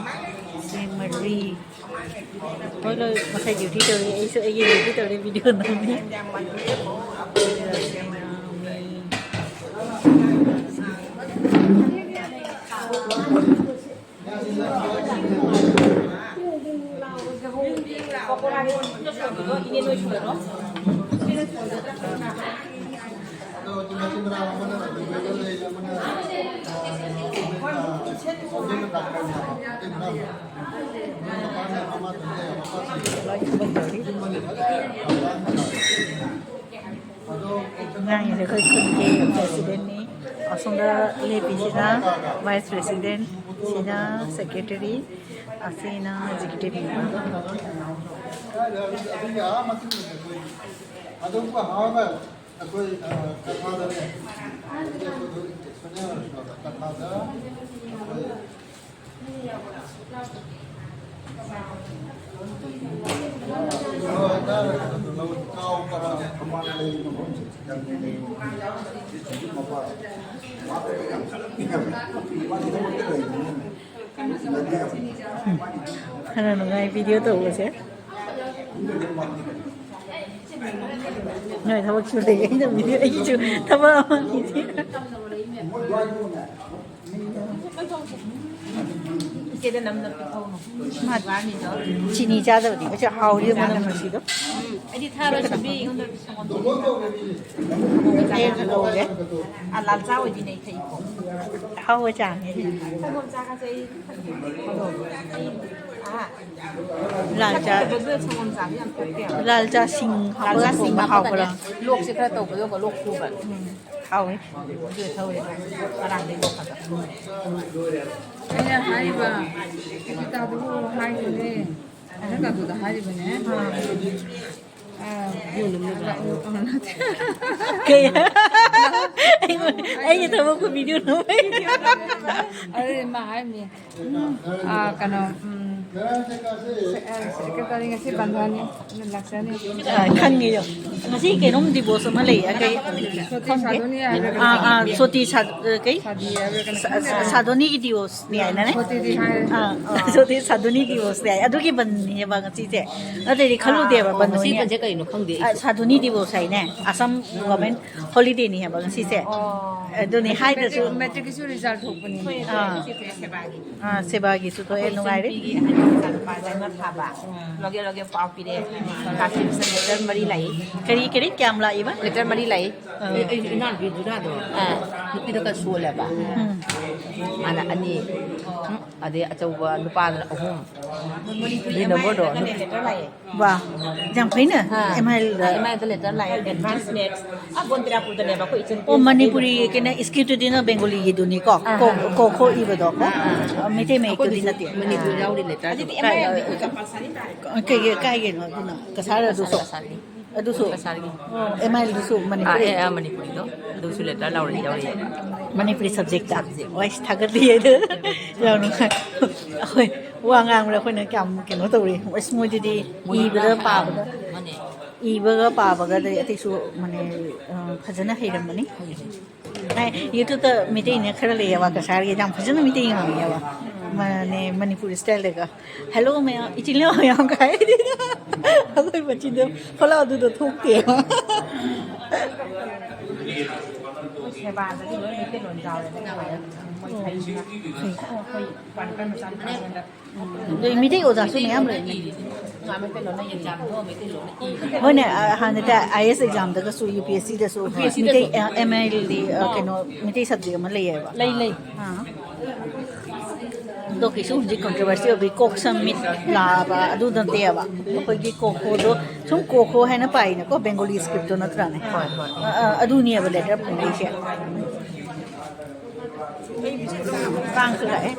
ꯁꯦ ꯃꯔꯤ꯫ ꯍꯣꯏ, ꯂꯣꯏ ꯃꯈꯩ ꯗ꯭ꯌꯨꯇꯤ ꯇꯧꯔꯤ, ꯑꯩꯁꯨ ꯑꯩꯒꯤ ꯗ꯭ꯌꯨꯇꯤ ꯇꯧꯔꯤ, ꯚꯤꯗꯤꯑꯣ ꯅꯝꯃꯤ꯫ ꯑꯉꯥꯡꯁꯦ ꯑꯩꯈꯣꯏ ꯈꯨꯟꯒꯤ ꯄ꯭ꯔꯦꯁꯤꯗꯦꯟꯅꯤ꯫ ꯑꯁꯣꯝꯗ ꯂꯦꯞꯄꯤꯁꯤꯅ ꯚꯥꯏꯁ ꯄ꯭ꯔꯦꯁꯤꯗꯦꯟ, ꯁꯤꯅ ꯁꯦꯀ꯭ꯔꯦꯇꯔꯤ, ꯑꯁꯤꯅ ꯑꯦꯛꯖꯤꯀ꯭ꯌꯨꯇꯤꯚ ꯃꯦꯝꯕꯔ꯫ ꯑꯗꯨꯒ ꯍꯥꯏꯔꯒ ꯑꯩꯈꯣꯏ, ꯑ, ꯀꯊꯥꯗꯅꯦ, ꯀꯊꯥꯗ ꯑꯩꯈꯣꯏ ꯈꯔ ꯅꯨꯡꯉꯥꯏ ꯚꯤꯗꯤꯑꯣ ꯇꯧꯕꯁꯦ꯫ ꯅꯣꯏ ꯊꯕꯛ ꯁꯨ ꯂꯩ, ꯑꯩꯅ ꯚꯤꯗꯤꯑꯣ, ꯑꯩꯒꯤꯁꯨ ꯊꯕꯛ ꯑꯃꯅꯤ꯫ ꯏꯆꯦꯗ ꯅꯝ ꯅꯝ ꯄꯤꯊꯧꯅꯨ꯫ ꯃꯥ ꯆꯤꯅꯤ ꯆꯥꯗꯕꯗꯤ ꯃꯁꯤ ꯍꯥꯎꯔꯤ ꯃꯅꯝ ꯅꯨꯡꯁꯤꯗꯣ꯫ ꯎꯝ, ꯑꯩꯗꯤ ꯊꯥꯔꯣꯏ ꯁꯣꯝꯕꯤ ꯑꯩꯉꯣꯟꯗ ꯁꯪꯒꯣꯝ ꯆꯤꯅꯤ ꯊꯥꯔꯣꯏ꯫ ꯑꯩ ꯂꯧꯒꯦ꯫ ꯑꯥ, ꯂꯥꯜ ꯆꯥ ꯑꯣꯏꯗꯤ ꯅꯩ ꯊꯛꯏꯀꯣ꯫ ꯍꯥꯎꯕ ꯆꯥꯅꯤ꯫ ꯁꯪꯒꯣꯝ ꯆꯥ ꯀꯥꯁꯦ ꯑꯩ ꯊꯛꯅꯤꯡꯉꯦ꯫ ꯑꯥ꯫ ꯂꯥꯜ ꯆꯥ꯫ ꯊꯛꯇꯕꯗꯨꯗ ꯁꯪꯒꯣꯝ ꯆꯥꯗꯤ ꯌꯥꯝ ꯊꯛꯇꯦ ꯍꯥꯏꯕ꯫ ꯂꯥꯜ ꯆꯥ ꯁꯤꯡ ꯂꯥꯜ ꯆꯥ ꯍꯥꯞꯄꯒ ꯁꯤꯡ ꯊꯣꯡꯕ ꯍꯥꯞꯄꯒꯅꯦ ꯍꯥꯎꯕ꯭ꯔꯥ? ꯂꯣꯛꯁꯦ ꯈꯔ ꯇꯧꯕꯗꯣ ꯂꯣꯛ ꯈꯨꯕ꯫ ꯎꯝ꯫ ꯍꯥꯎꯋꯦ꯫ ꯑꯗꯨ ꯊꯧꯔꯦ꯫ ꯉꯔꯥꯡꯗꯩ ꯂꯣꯛ ꯈꯔ ꯈꯔ꯫ ꯑꯩꯅ ꯍꯥꯏꯔꯤꯕ ꯀꯤꯇꯥꯗꯨꯕꯨ ꯍꯥꯏꯈꯤꯕꯅꯦ꯫ ꯑꯩꯅ ꯀꯥꯗꯨꯗ ꯍꯥꯏꯔꯤꯕꯅꯦ꯫ ꯑꯥ꯫ ꯑꯥ, ꯌꯣꯟꯕ ꯂꯥꯛꯑꯣ꯫ ꯑꯥ, ꯅꯠꯇꯦ꯫ ꯀꯩ? ꯑꯩꯉꯣꯟ-, ꯑꯩꯒꯤ ꯊꯕꯛꯄꯨ ꯚꯤꯗꯤꯑꯣ ꯅꯝꯕꯩ꯫ ꯑꯗꯨꯗꯤ ꯃꯥ ꯍꯥꯏꯕꯅꯦ꯫ ꯎꯝ, ꯑꯥ, ꯀꯩꯅꯣ, ꯎꯝ, ꯁꯦꯀ꯭ꯔꯦꯇꯔꯤ ꯉꯁꯤ ꯕꯟꯙꯅꯤ, ꯑꯗꯨꯅ ꯂꯥꯛꯆꯅꯤ꯫ ꯑ, ꯈꯪꯉꯦ꯫ ꯉꯁꯤ ꯀꯩꯅꯣꯝ ꯗꯤꯕꯣꯔꯁ ꯑꯃ ꯂꯩ, ꯑ, ꯀꯩ, ꯁꯣꯇꯤ ꯈꯪꯗꯦ꯫ ꯁꯥꯗꯣꯅꯤ ꯍꯥꯏꯕ꯭ꯔꯥ ꯑ, ꯑ, ꯀꯩꯅꯣꯝ ꯁꯣꯇꯤ ꯁꯥ-, ꯑ, ꯀꯩ? ꯁꯥꯗꯤ ꯍꯥꯏꯕ꯭ꯔꯥ ꯀꯩꯅꯣ ꯁ-, ꯈꯪꯗꯦ꯫ ꯁ-, ꯁꯥꯗꯣꯅꯤ ꯗꯤꯕꯣꯔꯁꯅꯤ ꯍꯥꯏꯅꯅꯦ꯫ ꯁꯣꯇꯤꯗꯤ ꯍꯥꯏꯔꯦ꯫ ꯑ, ꯑ, ꯁꯣꯇꯤ ꯁꯥꯗꯣꯅꯤ ꯗꯤꯕꯣꯔꯁꯅꯤ ꯍꯥꯏ꯫ ꯑꯗꯨꯒꯤ ꯕꯟꯅꯦꯕ ꯉꯁꯤꯁꯦ꯫ ꯅꯠꯇ꯭ꯔꯗꯤ ꯈꯜꯂꯨꯗꯦꯕ ꯑꯥ, ꯕꯟ ꯉꯁꯤ ꯑꯣꯏꯅꯤ꯫ ꯕꯟꯁꯦ ꯀꯩꯅꯣ ꯈꯪꯗꯦ ꯑ, ꯑꯩꯁꯨ꯫ ꯁꯥꯗꯣꯅꯤ ꯗꯤꯕꯣꯔꯁ ꯍꯥꯏꯅꯦ꯫ ꯑꯁꯥꯝ ꯒꯣꯔꯃꯦꯟ ꯍꯣꯂꯤꯗꯦꯅꯤ ꯍꯥꯏꯕ ꯉꯁꯤꯁꯦ꯫ ꯑꯣ꯫ ꯑꯗꯨꯅꯤ ꯍꯥꯏꯗ꯭ꯔꯁꯨ꯫ Matric, ꯃꯦꯇ꯭ꯔꯤꯛꯀꯤꯁꯨ result ꯊꯣꯛꯄꯅꯤ꯫ ꯑꯥ꯫ ꯑꯥ, ꯁꯦꯕꯥꯒꯤꯁꯨ ꯊꯣꯛꯑꯦ, ꯑꯩꯈꯣꯏ ꯅꯨꯡꯉꯥꯏꯔꯦ꯫ ꯏꯆꯟꯒꯤ ꯑꯍꯟ ꯃꯆꯥꯅꯨꯄꯥꯁꯦ ꯑꯃ ꯊꯥꯕ꯫ ꯂꯣꯒꯦ ꯂꯣꯒꯦ ꯄꯥꯎ ꯄꯤꯔꯛꯑꯦ꯫ ꯀꯥꯁꯤꯟꯁꯦ ꯂꯦꯇꯔ ꯃꯔꯤ ꯂꯥꯛꯏ꯫ ꯀꯔꯤ, ꯀꯔꯤ, ꯀꯌꯥꯝ ꯂꯥꯛꯏꯕ? ꯂꯦꯇꯔ ꯃꯔꯤ ꯂꯥꯛꯏ꯫ ꯑꯥ꯫ ꯑꯩ, ꯑꯩ ꯏꯅꯥꯎꯅꯨꯄꯤ ꯖꯨꯅꯥꯗꯣ꯫ ꯑꯥ꯫ ꯅꯨꯄꯤꯗꯣ ꯈꯔ ꯁꯣꯜꯂꯦꯕ꯫ ꯎꯝ꯫ ꯃꯥꯅ ꯑꯅꯤ꯫ ꯎꯝ꯫ ꯑꯗꯩ ꯑꯆꯧꯕ ꯅꯨꯄꯥꯗꯨꯅ ꯑꯍꯨꯝ꯫ ꯃꯅꯤꯄꯨꯔꯤ ꯑꯗꯨꯏ ꯅꯝꯕꯔꯗꯣ꯫ ꯑꯃ ꯂꯦꯇꯔ ꯂꯥꯛꯑꯦ꯫ ꯋꯥ, ꯌꯥꯝ ꯐꯩꯅꯦ, ꯑꯥ, ꯑꯦꯝ ꯑꯥꯏ ꯑꯦꯜꯗ꯫ ꯑꯦꯝ ꯑꯥꯏ ꯑꯦꯜꯗ ꯂꯦꯇꯔ ꯂꯥꯛꯑꯦ, ꯑꯦꯗꯚꯥꯟꯁ ꯃꯦꯠꯁ꯫ ꯑꯥ, ꯕꯣꯟꯇꯤꯔꯥꯄꯨꯔꯗꯅꯦꯕ ꯑꯩꯈꯣꯏ ꯏꯆꯟ ꯑꯣ, ꯃꯅꯤꯄꯨꯔꯤ ꯀꯩꯅꯣ, ꯏꯟꯁꯇꯤꯇ꯭ꯌꯨꯠꯇꯨꯅ ꯕꯦꯡꯒꯣꯂꯤꯒꯤꯗꯨꯅꯤꯀꯣ? ꯑꯥ, ꯀꯣ-, ꯑꯥ꯫ ꯀꯣꯈꯣ ꯏꯕꯗꯣ, ꯀꯣ? ꯑꯥ, ꯑꯥ꯫ ꯑ, ꯃꯩꯇꯩ ꯃꯌꯦꯛꯇꯨꯗꯤ ꯑꯩꯈꯣꯏꯗꯁꯨ ꯅꯠꯇꯦ꯫ ꯃꯅꯤꯄꯨꯔ ꯌꯥꯎꯔꯤ ꯂꯦꯇꯔꯗꯨꯗꯤ꯫ ꯑꯗꯨꯗꯤ ꯑꯦꯝ ꯑꯥꯏ ꯑꯦꯜꯗꯤ ꯑꯩꯈꯣꯏ ꯀꯝꯄꯜꯁꯔꯤ ꯇꯥꯔꯦ꯫ ꯀꯩꯒꯤ, ꯀꯥꯏꯒꯤꯅꯣ ꯑꯗꯨꯅ? ꯀꯁꯥꯔ ꯑꯗꯨꯁꯨ? ꯀꯁꯥꯔꯒꯤ꯫ ꯑꯗꯨꯁꯨ? ꯀꯁꯥꯔꯒꯤ꯫ ꯑꯣ, ꯑꯦꯝ ꯑꯥꯏ ꯑꯦꯜꯗꯨꯁꯨ ꯑꯥ, ꯃꯅꯤꯄꯨꯔꯤ? ꯑꯦ, ꯑꯥ, ꯃꯅꯤꯄꯨꯔꯤꯗꯣ꯫ ꯑꯗꯨꯁꯨ ꯂꯦꯇꯔ ꯂꯧꯔꯦ, ꯌꯥꯎꯔꯛꯑꯦ꯫ ꯃꯅꯤꯄꯨꯔꯤ ꯁꯕꯖꯦꯛꯇ? ꯁꯕꯖꯦꯛ꯫ ꯋꯥꯏꯁ ꯊꯥꯒꯠꯂꯤ ꯑꯗꯨ꯫ ꯌꯥꯝ ꯅꯨꯡꯉꯥꯏ꯫ ꯑꯩꯈꯣꯏ ꯋꯥ ꯉꯥꯡꯕꯗ ꯑꯩꯈꯣꯏꯅ ꯀꯌꯥꯝ ꯀꯩꯅꯣ ꯇꯧꯔꯤ꯫ ꯑꯁ, ꯃꯣꯏꯗꯗꯤ ꯃꯣꯏꯗꯤ ꯏꯕꯗ ꯄꯨꯔꯥ ꯄꯥꯕꯗ, ꯍꯩꯔꯝꯃꯅꯤ꯫ ꯃꯥꯅꯦ꯫ ꯏꯕꯒ ꯄꯥꯕꯒꯗꯤ ꯑꯇꯩꯁꯨ, ꯃꯥꯅꯦ, ꯑ, ꯐꯖꯅ ꯍꯩꯔꯝꯃꯅꯤ꯫ ꯍꯩ, ꯍꯩ꯫ ꯑꯦ, YouTube-ꯇ ꯃꯩꯇꯩꯅ ꯈꯔ ꯂꯩꯌꯦꯕ, ꯀꯁꯥꯔꯒꯤ ꯌꯥꯝ ꯐꯖꯅ ꯃꯩꯇꯩ ꯉꯥꯡꯉꯦꯕ꯫ ꯃꯥꯅꯦ, ꯃꯅꯤꯄꯨꯔꯤ style-ꯗꯒ꯫ "Hello ꯃꯌꯥꯝ, ꯏꯆꯤꯜ ꯏꯅꯥꯎ ꯃꯌꯥꯝ" ꯀꯥꯏ꯫ ꯑꯩꯈꯣꯏ ꯃꯆꯤꯟꯗ ꯐꯣꯂꯥꯎꯗꯨꯗ ꯊꯣꯛꯇꯦꯕ꯫ ꯁꯦꯕꯥꯗꯗꯤ ꯂꯣꯏ ꯃꯩꯇꯩꯂꯣꯟ ꯌꯥꯎꯔꯦ꯫ ꯃꯣꯏ ꯐꯩꯁꯤꯅ꯫ ꯑꯩꯈꯣꯏ ꯄꯥꯟ ꯀꯟ ꯃꯆꯥ ꯅꯨꯄꯥꯉꯣꯟꯗ ꯑꯗꯩ ꯃꯤꯇꯩ ꯑꯣꯖꯥꯁꯨ ꯃꯌꯥꯝ ꯂꯩ꯫ ꯃꯩꯇꯩꯂꯣꯟꯅ ꯏꯔꯤꯅꯤ꯫ ꯍꯣꯏꯅꯦ, ꯑ, ꯍꯥꯟꯅꯗꯤ ꯑꯥꯏ ꯑꯦꯁ exam-ꯗꯒꯁꯨ, ꯌꯨ ꯄꯤ ꯑꯦꯁ ꯁꯤ-ꯗꯁꯨ ꯌꯨ ꯄꯤ ꯑꯦꯁ ꯁꯤ-ꯗꯁꯨ꯫ ꯃꯤꯇꯩ, ꯑ, ꯑꯦꯝ ꯑꯥꯏ ꯑꯦꯜ-ꯗꯤ, ꯑ, ꯑꯥ꯫ ꯀꯩꯅꯣ, ꯃꯤꯇꯩ subject ꯑꯃ ꯂꯩꯌꯦꯕ꯫ ꯂꯩ, ꯂꯩ꯫ ꯑꯥ꯫ ꯑꯗꯣ ꯀꯩꯁꯨ ꯍꯧꯖꯤꯛ controversy ꯑꯣꯏꯕꯒꯤ ꯀꯣꯛ ꯁꯝ ꯃꯤꯠ ꯂꯥꯕ ꯑꯗꯨ ꯅꯠꯇꯦꯕ꯫ ꯑꯩꯈꯣꯏꯒꯤ ꯀꯣꯈꯣꯗꯣ ꯁꯨꯝ ꯀꯣꯈꯣ ꯍꯥꯏꯅ ꯄꯥꯏꯅꯀꯣ, ꯕꯦꯡꯒꯣꯂꯤ script-ꯇꯣ ꯅꯠꯇ꯭ꯔꯥꯅꯦ? ꯍꯣꯏ, ꯍꯣꯏ꯫ ꯑ, ꯑ, ꯑꯗꯨꯅꯦꯕ letter ꯐꯣꯡꯗꯣꯏꯁꯦ꯫ ꯀꯥꯡꯁꯨ ꯂꯥꯛꯑꯦ꯫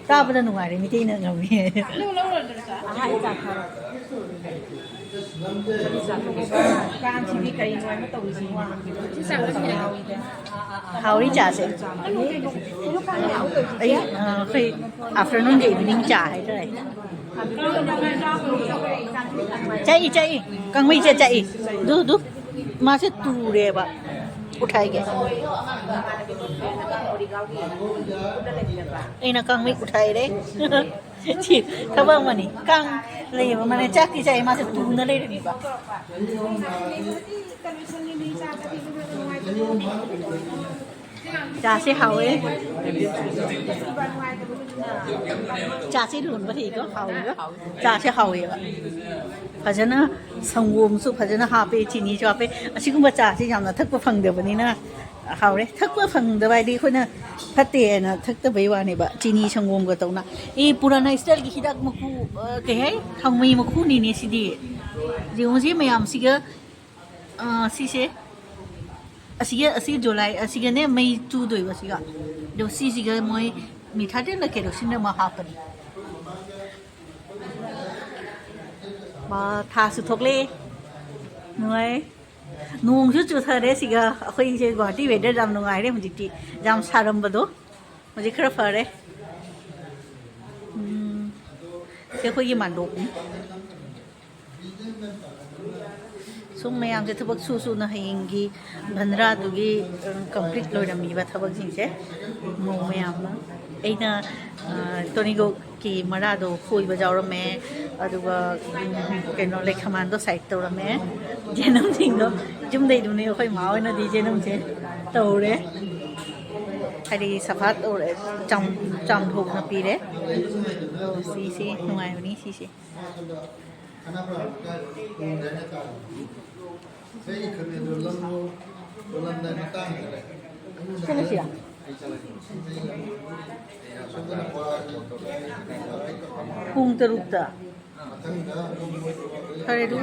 ꯇꯥꯕꯗ ꯅꯨꯡꯉꯥꯏꯔꯦ, ꯃꯤꯇꯩꯅ ꯉꯝꯃꯤ꯫ ꯀꯥꯡꯁꯤꯗꯤ ꯀꯩꯅꯣ ꯑꯃ ꯇꯧꯔꯤꯁꯤꯅꯦ꯫ ꯍꯥꯎꯔꯤ ꯆꯥꯁꯦ꯫ ꯑꯩ, ꯑ, ꯑꯩꯈꯣꯏ afternoon ꯒ evening ꯆꯥ ꯍꯥꯏꯇꯥꯔꯦ꯫ ꯆꯥꯛꯏ, ꯆꯥꯛꯏ꯫ ꯀꯥꯡꯃꯩꯁꯦ ꯆꯥꯛꯏ꯫ ꯑꯗꯨ, ꯑꯗꯨ꯫ ꯃꯥꯁꯦ ꯇꯨꯔꯦꯕ꯫ ꯎꯊꯥꯏꯒꯦ꯫ ꯑꯩꯅ ꯀꯥꯡꯃꯩ ꯎꯊꯥꯏꯔꯦ꯫ ꯁꯤ ꯊꯕꯛ ꯑꯃꯅꯤ꯫ ꯀꯥꯡ ꯂꯩꯌꯦꯕ, ꯃꯥꯅꯦ ꯆꯥꯛꯇꯤ ꯆꯥꯏ, ꯃꯥꯁꯦ ꯇꯨꯅ ꯂꯩꯔꯝꯃꯤꯕ꯫ ꯆꯥꯁꯦ ꯍꯥꯎꯋꯦ꯫ ꯆꯥꯁꯦ ꯂꯣꯟꯕ ꯍꯩꯀꯣ, ꯍꯥꯎꯋꯦꯕ꯫ ꯆꯥꯁꯦ ꯍꯥꯎꯋꯦꯕ꯫ ꯐꯖꯅ ꯁꯪꯒꯣꯝꯁꯨ ꯐꯖꯅ ꯍꯥꯞꯄꯦ, ꯆꯤꯅꯤꯁꯨ ꯍꯥꯞꯄꯦ꯫ ꯑꯁꯤꯒꯨꯝꯕ ꯆꯥꯁꯦ ꯌꯥꯝꯅ ꯊꯛꯄ ꯐꯪꯗꯕꯅꯤꯅ ꯍꯥꯎꯔꯦ꯫ ꯊꯛꯄ ꯐꯪꯗꯕ ꯍꯥꯏꯗꯤ ꯑꯩꯈꯣꯏꯅ ꯐꯠꯇꯦ ꯍꯥꯏꯅ ꯊꯛꯇꯕꯩ ꯋꯥꯅꯦꯕ, ꯆꯤꯅꯤ ꯁꯪꯒꯣꯝꯒ ꯇꯧꯅ꯫ ꯑꯦ, ꯄꯨꯔꯥꯅꯥ style ꯒꯤ ꯍꯤꯗꯥꯛ ꯃꯀꯨ, ꯑ, ꯀꯩ ꯍꯥꯏ? ꯊꯥꯎꯃꯩ ꯃꯀꯨꯅꯤꯅꯦ ꯁꯤꯗꯤ꯫ ꯌꯦꯡꯉꯨꯁꯤ ꯃꯌꯥꯝꯁꯤꯒ, ꯑ, ꯁꯤꯁꯦ꯫ ꯑꯁꯤꯒ, ꯑꯁꯤ ꯖꯨꯂꯥꯏ, ꯑꯁꯤꯒꯅꯦ ꯃꯩ ꯆꯨꯗꯣꯏꯕ ꯁꯤꯒ꯫ ꯑꯗꯣ ꯁꯤꯁꯤꯒ ꯃꯣꯏ ꯃꯤꯊꯥꯇꯦꯜꯂ ꯀꯦꯔꯣꯁꯤꯟ ꯑꯃ ꯍꯥꯞꯄꯅꯤ꯫ ꯃꯥ, ꯊꯥꯁꯨ ꯊꯣꯛꯂꯛꯑꯦ꯫ ꯅꯨꯡꯉꯥꯏ꯫ ꯅꯣꯡꯁꯨ ꯆꯨꯊꯔꯦ ꯁꯤꯒ꯫ ꯑꯩꯈꯣꯏꯁꯦ ꯒꯨꯍꯥꯇꯤ weather ꯌꯥꯝ ꯅꯨꯡꯉꯥꯏꯔꯦ ꯍꯧꯖꯤꯛꯇꯤ꯫ ꯌꯥꯝ ꯁꯥꯔꯝꯕꯗꯣ ꯍꯧꯖꯤꯛ ꯈꯔ ꯐꯔꯦ꯫ ꯎꯝ, ꯁꯤ ꯑꯩꯈꯣꯏꯒꯤ ꯃꯥꯟꯗꯣꯞꯅꯤ꯫ ꯁꯨꯝ ꯃꯌꯥꯝꯁꯦ ꯊꯕꯛ ꯁꯨ ꯁꯨꯅ ꯍꯌꯦꯡꯒꯤ ꯚꯟꯗ꯭ꯔꯥꯗꯨꯒꯤ, ꯎꯝ, complete ꯂꯣꯏꯔꯝꯃꯤꯕ ꯊꯕꯛꯁꯤꯡꯁꯦ꯫ ꯃꯧ ꯃꯌꯥꯝꯅ, ꯑꯩꯅ, ꯑ, ꯇꯣꯅꯤꯒꯣꯛꯀꯤ ꯃꯔꯥꯗꯣ ꯐꯣꯏꯕ ꯌꯥꯎꯔꯝꯃꯦ, ꯑꯗꯨꯒ, ꯎꯝ, ꯀꯩꯅꯣ, ꯂꯩꯈꯃꯥꯟꯗꯣ side ꯇꯧꯔꯝꯃꯦ꯫ ꯖꯦꯅꯝꯁꯤꯡꯗꯣ ꯌꯨꯝꯗꯩꯗꯨꯅꯦ, ꯑꯩꯈꯣꯏ ꯃꯥ ꯍꯣꯏꯅꯗꯤ ꯖꯦꯅꯝꯁꯦ ꯇꯧꯔꯦ꯫ ꯍꯥꯏꯗꯤ ꯁꯐꯥ ꯇꯧꯔꯦ, ꯆꯥꯝ-, ꯆꯥꯝꯊꯣꯛꯅ ꯄꯤꯔꯦ꯫ ꯑꯗꯣ ꯁꯤꯁꯦ ꯅꯨꯡꯉꯥꯏꯕꯅꯤ ꯁꯤꯁꯦ꯫ ꯆꯠꯂꯁꯤꯔꯥ? ꯄꯨꯡ ꯇꯔꯨꯛꯇ꯫ ꯐꯔꯦ, ꯑꯗꯨ